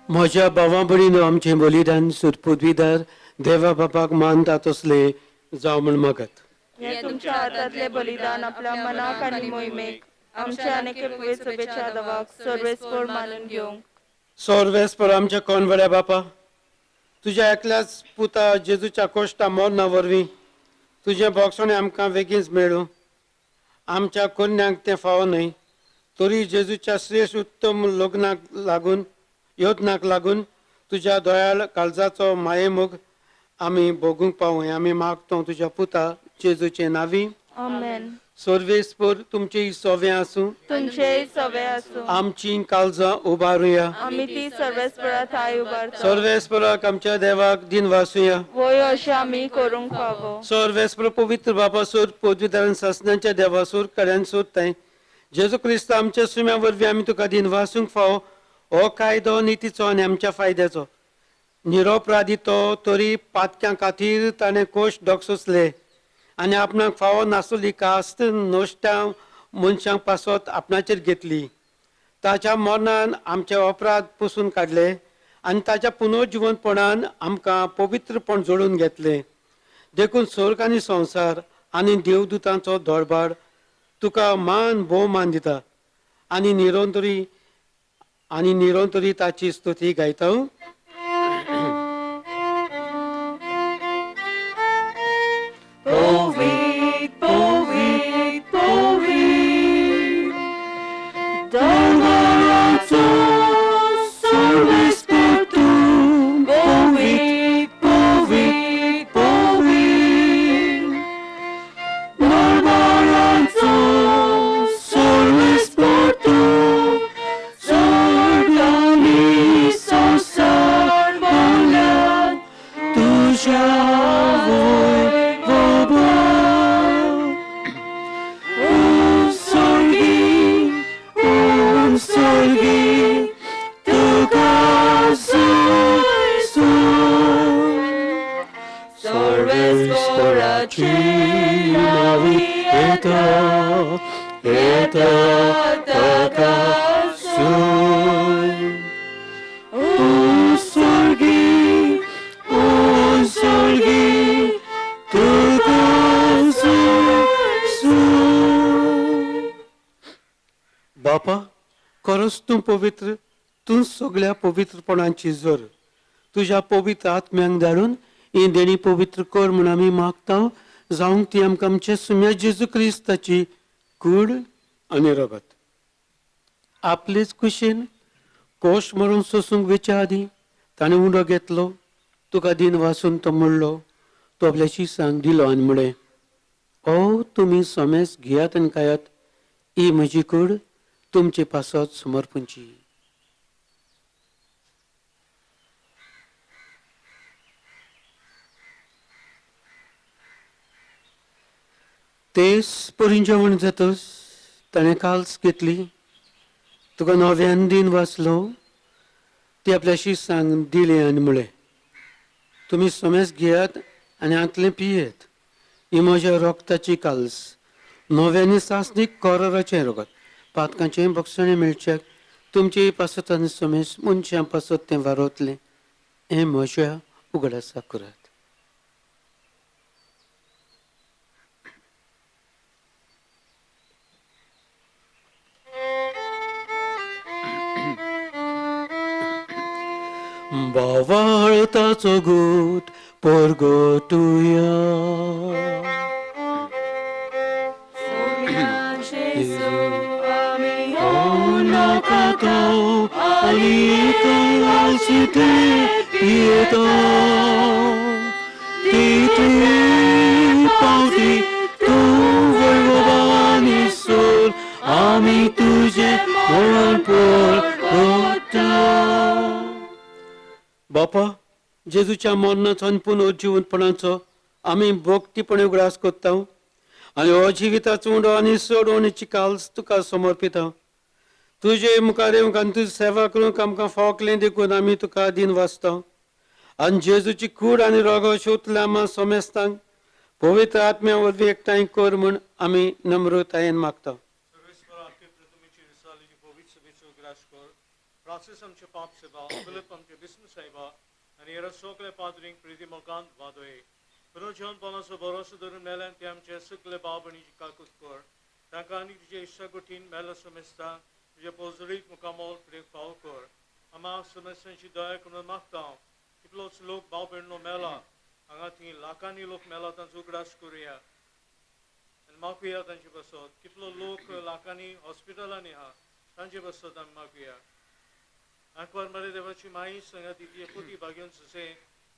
म्हज्या भावा भयणीनो, आमचें बलिदान सुरपुदवीदार देवा बापाक मानता तसलें जावं म्हूण मागत. हे तुमच्या हातांतले बलिदान आपल्या मनाक आनी मोहिमेक आमच्या आनी पवित्र सभेच्या दवाक सर्वेस्पर मानून घेवंक. सर्वेस्पर आमच्या कोनवड्या बापा, तुज्या एकल्याच पुता जेजूच्या कोश्टा मरणा वरवीं तुजें भोगसणें आमकां बेगीनच मेळूं. आमच्या कोन्यांक तें फावो न्हय, तरी जेजूच्या श्रेश्ठ उत्तम लग्नाक लागून, यत्नाक लागून तुज्या दयाळ काळजाचो मायेमोग आमी भोगूंक पावूं. आमी मागतो तुज्या पुता जेजूचे नांवी. आमेन. सर्वेस्पर तुमचे सवे आसूं, तुमचेय सवे आसूं. आमची काळजां उबारुया. आमी ती सर्वेस्परा थाय उबारता. सर्वेस्पराक आमच्या देवाक दिन वासुया. वय अशें आमी करूंक फावो. सर्वेस्पर पवित्र बाबा सोर पदवीधरान सासणाच्या देवा सोर कड्यान सोदताय जेजू क्रिस्त आमच्या सुम्या वरवीं आमी तुका दिन वासूंक फावो. हो कायदो नितीचो आनी आमच्या फायद्याचो. निरोपराधी तो तरी पातक्यां खातीर ताणें कोश डोक सोंसले आनी आपणाक फावो नासली कास्त नश्ट्या मनशांक पासत आपणाचेर घेतली. ताच्या मरणान आमचे अपराध पुसून काडले आनी ताच्या पुनर्जिवनपणान आमकां पवित्रपण जोडून घेतलें. देखून स्वर्ग आनी संवसार आनी देवदूतांचो दरबार तुका मान भोवमान दिता आनी निरंतरी ताची स्तुती गायता. Povit, povit, povit, Doloroso solves per tu. Povit, povit, povit, Doloroso solves per tu. Sorgani sosar bolan, तुज्या वय Unsorgi, unsorgi, तुका सुय सुय. सर्वेस्पराची नावी येता येता ताका सुय. Unsorgi, unsorgi, तुका सुय सुय. बापा, खरोच तूं पवित्र, तूं सगळ्या पवित्रपणाची जर तुज्या पवित्र आत्म्यांक धाडून ही देणी पवित्र कर म्हूण आमी मागता. जावंक ती आमकां आमचे सुम्या जेजू क्रिस्ताची कूड आनी रगत. आपलेच कुशीन कोश मरून सोसूंक वेच्या आदीं ताणें उंडो घेतलो, तुका दिन वासून तो म्हणलो, तो आपल्याशी सांग दिलो आनी म्हळें, ओ तुमी सोमेस घेयात आनी खायात, ही म्हजी कूड तुमचे पासत समर्पणची. तेच परीं जेवण जातच ताणें काल्स घेतली, तुका नव्यान दिन वाचलो, ती आपल्याशी सांग दिली आनी म्हळें, तुमी सोमेस घेयात आनी हांतलें पियेत, ही म्हज्या रोगताची काल्स, नव्यानी सासणीक कोराचें रगत, पातकांचें बक्षणें मेळच्याक तुमचे पासत आनी सोमेस मनशां पासत तें वारवतलें, हें म्हज्या उगडासा करात. बावाळताचो गूट परगटुया. आमी तुझे मरण परगटा. बापा, जेजूच्या मरणाचो आनी पुनर्जिवनपणाचो आमी भक्तीपणे उगडास करता आनी हो जिविताचो उंडो आनी सोडवणेची काल्स तुका समर्पिता. तुजे मुखार येवंक आनी तुजी सेवा करूंक आमकां फावकलें देखून आमी तुका दिन वाचता आनी जेजूची कूड आनी रोगो शोतल्या आमा सोमेस्तांक पवित्र आत्म्या वरवीं एकठांय कर म्हूण आमी नम्रतायेन मागता. फ्रांसीस आमचे पाप सेवा, फिलिप आमचे बिस्म साहेबा आनी हेर सगळे पाद्रींक प्रिती मोगान वादोय. पुनर्जीवनपणाचो भरोसो धरून मेल्यान ते आमचे सगळे बाब आनी काकूत कर. तांकां आनी तुजे इश्टागोटीन मेलो समेस्ता तुजे पोजरीत मुखामोल प्रेम फाव कर. आमा समेस्तांची दया करून मागता. कितलोच लोक भाव भयणो मेला हांगा थंय लाखांनी लोक मेला तांचो उगडास करुया आनी मागुया तांचे पासत. कितलो लोक लाखांनी हॉस्पिटलांनी आहा तांचे पासत आमी मागुया. आंकवार मरे देवाची माई सांगात ती एकोटी भाग्योन सुसे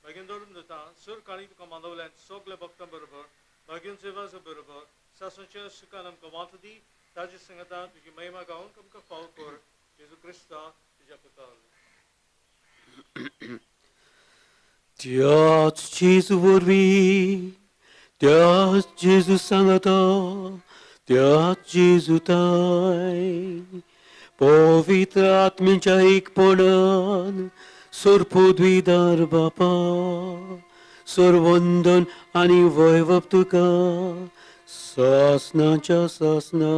भाग्योन दवरून जाता सर काळी तुका मानवल्यान सगल्या भक्तां बरोबर भाग्योन सेवाचो बरोबर सासूच्या सुखान आमकां वाट दी. ताजे सांगता तुजी महिमा गावूंक आमकां फाव कर. जेजू क्रिस्ता तुज्या पुता. त्याच जेजू वरवीं, त्याच जेजू सांगता, त्याच जेजू ताय पवित्र आत्म्याच्या एकपणान सोरपोद्विदार बापा सरवंदन आनी वैभव तुका सासनाच्या सासना.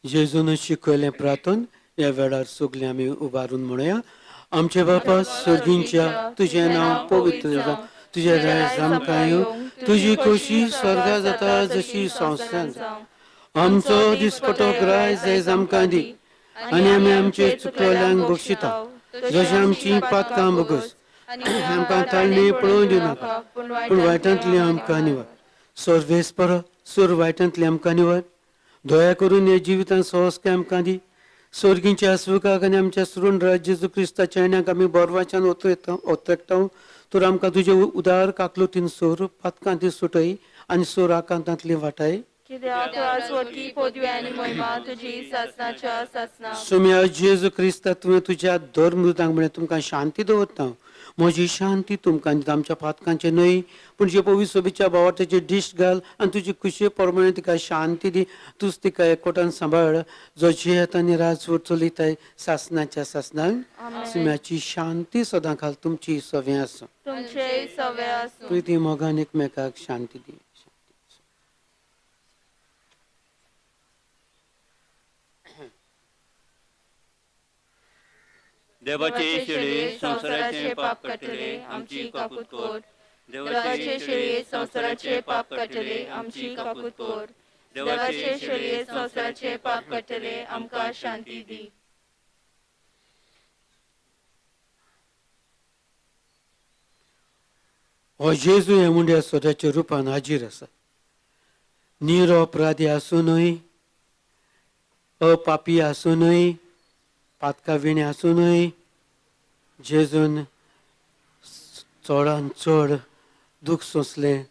जेजून शिकयलें प्रार्थन ह्या वेळार सगळीं आमी उबारून म्हणुया. आमचे बापा सर्गींच्या, तुजें नांव पवित्र जावं, तुजें राज आमकां येवं, तुजी खोशी स्वर्गा जाता जशी संवसारांत जावं. आमचो दिसपटो ग्राय आयज आमकां दी आनी आमी आमचे चुकलेल्यांक बक्षिता जशें आमची पातकां बगस. आमकां ताळणी पळोवन दिवनाका पूण वायटांतली आमकां निवार. सर्वेस्पर सुर वायटांतली आमकां निवार. दया करून हे जिवितांत सहजकाय आमकां दी. सर्गींच्या सुखाक आनी आमच्या सुरण राज जेजू क्रिस्ताच्या येण्याक आमी बोरवाच्यान ओतरेकता. तर आमकां तुजे उदार काकलुतीन सोर पातकां ती सुटय आनी सोर आकांतांतली वाटाय. कित्याक राजवटी पदवी आनी महिमा तुजी सासनाच्या सासना. सोम्या जेजू क्रिस्ता, तुवें तुज्या धर्मदूतांक म्हळें तुमकां शांती दवरता, म्हजी शांती तुमकां दिता. आमच्या पातकांचे न्हय पूण जे पवित्र सोबीच्या भावार्थाची दिश्ट घाल आनी तुजी खुशये प्रमाणे तिका शांती दी. तूच तिका एकवटान सांबाळ जो जियेत आनी राजवट चलयताय सासनाच्या सासनाक. सुम्याची शांती सदां खाल तुमची सवें आसूं. तुमचेय सवे आसूं. प्रिती मोगान एकमेकाक शांती दी. देवाचे शेळये संवसाराचे पाप काडटले आमची काकूत कर. देवाचे शेळये संवसाराचे पाप काडटले आमची काकूत कर. देवाचे शेळये संवसाराचे पाप काडटले आमकां शांती दी. हो जेजू हे मुंड्या सोदाच्या रुपान हाजीर आसा. निरो अपराधी आसूनय, अपापी आसूनय, पातका विणे आसूनय जेजून चडान चड दूख सोंसलें,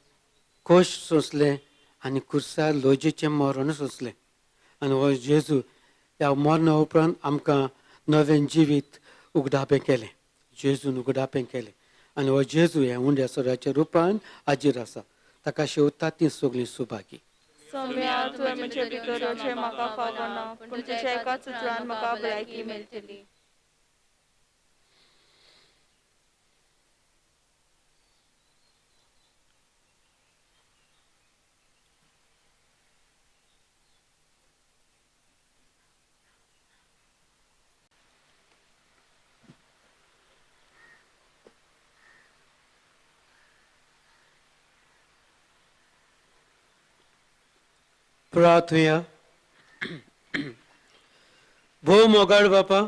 कश्ट सोंसलें आनी खुर्सार लजेचें मरण सोंसलें. आनी हो जेजू ह्या मरणा उपरांत आमकां नवें जिवीत उगडापें केलें. जेजून उगडापें केलें आनी हो जेजू ह्या उंड्या सोराच्या रुपान हाजीर आसा. ताका शेवटा ती सगळीं सुभागी. सोम्या, तुवें म्हजे भितर येवचें म्हाका फावना, पूण तुज्या एकाच उतरान म्हाका भलायकी मेळटली. प्रार्थुया. भोव मोगाळ बापा,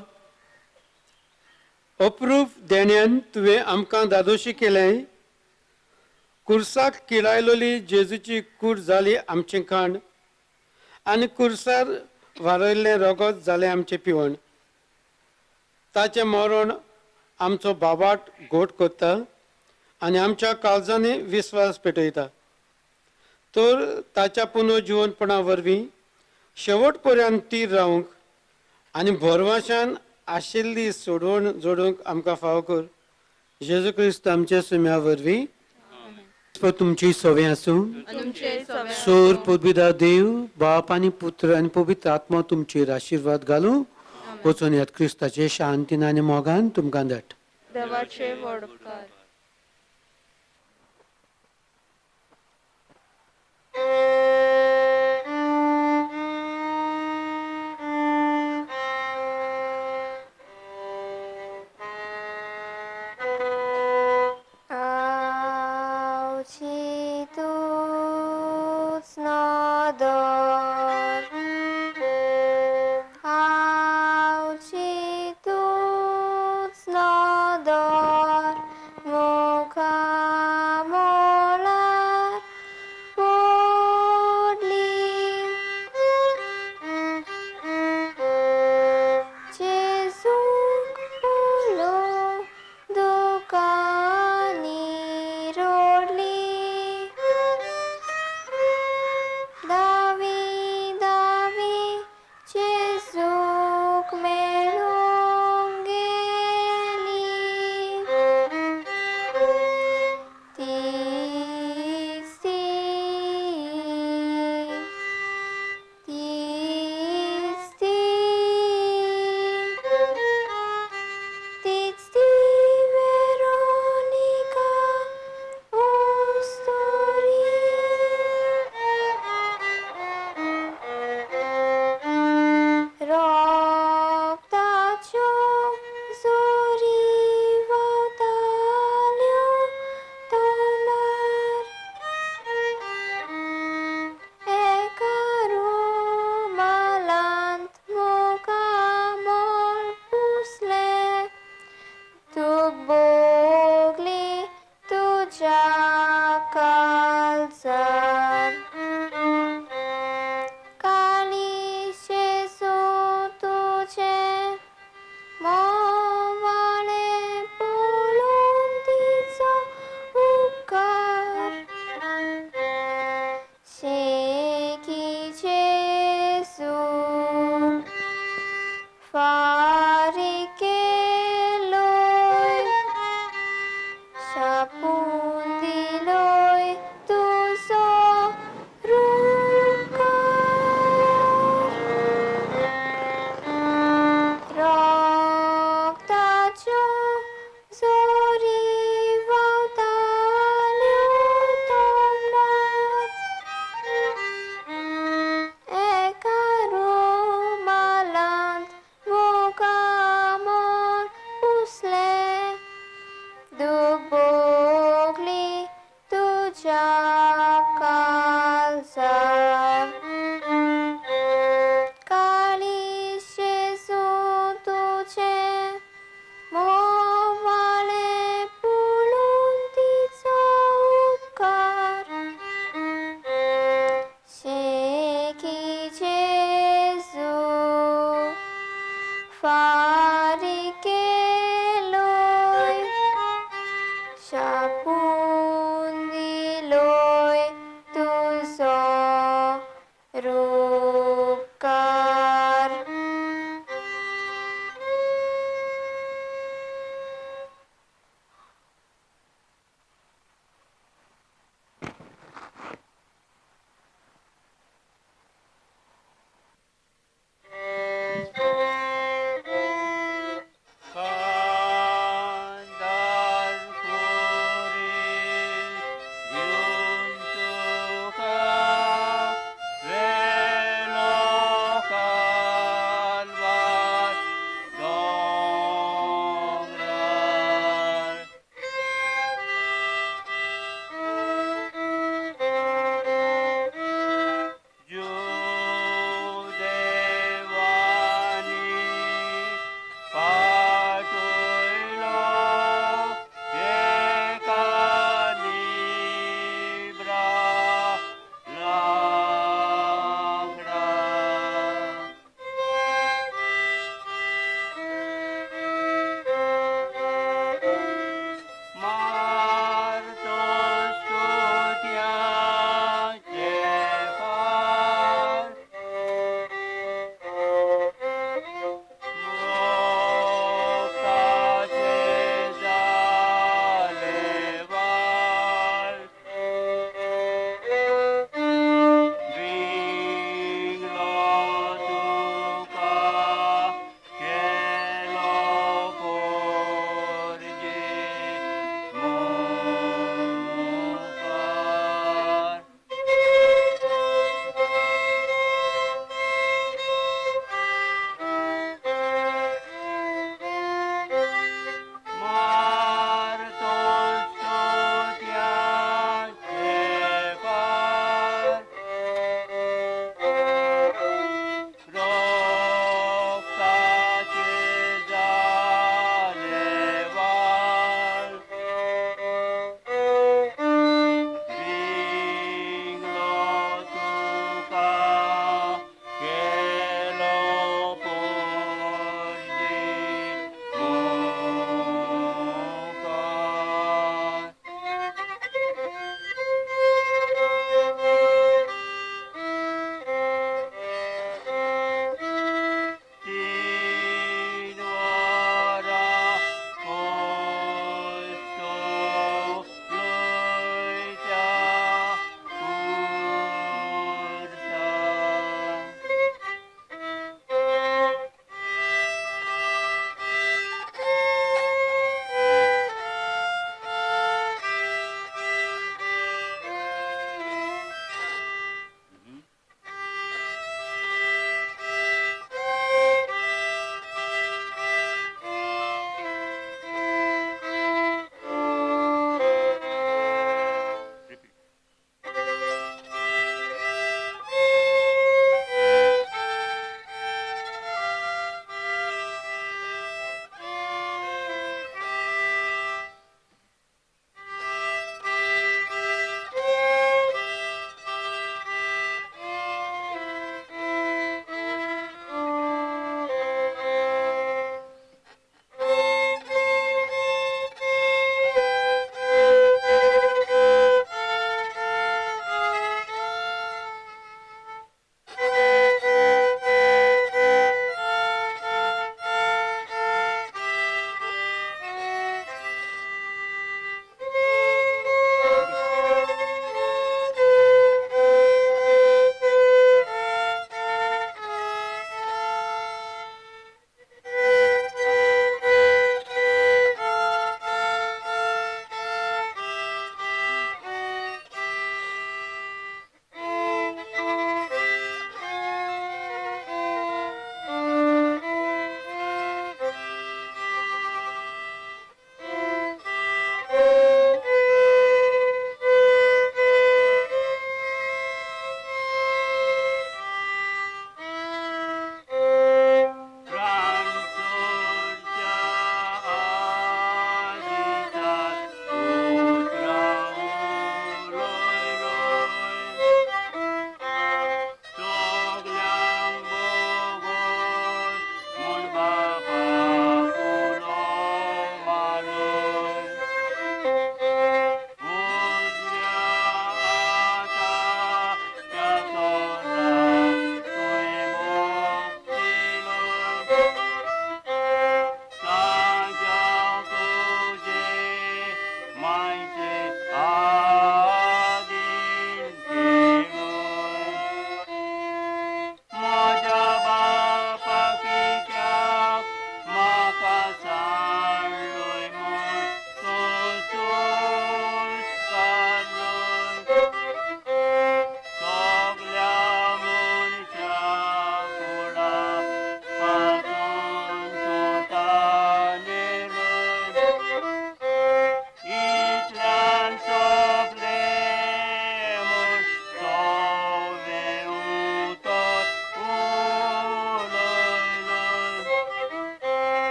अप्रूप देण्यान तुवें आमकां दादोशी केलें. कुर्साक किळायलोली जेजूची कूड जाली आमचें खाण आनी कुर्सार वारयल्लें रगत जालें आमचें पिवण. ताचें मरण आमचो बाबाट घोट करता आनी आमच्या काळजांनी विस्वास पेटयता. तर ताच्या पुनर्जिवनपणा वरवीं शेवट पर्यंत तीर रावंक आनी भरवाशान आशिल्ली सोडवण जोडूंक आमकां फावो कर. जेजू क्रिस्त आमच्या सुम्या वरवीं. तुमची सवे आसूं. सोर पदवीदा देव बाप आनी पुत्र आनी पवित्र आत्मा तुमचेर आशिर्वाद घालूं. वचून यात क्रिस्ताचे शांतीन आनी मोगान तुमकां धाड. देवाचे व्हड उपकार.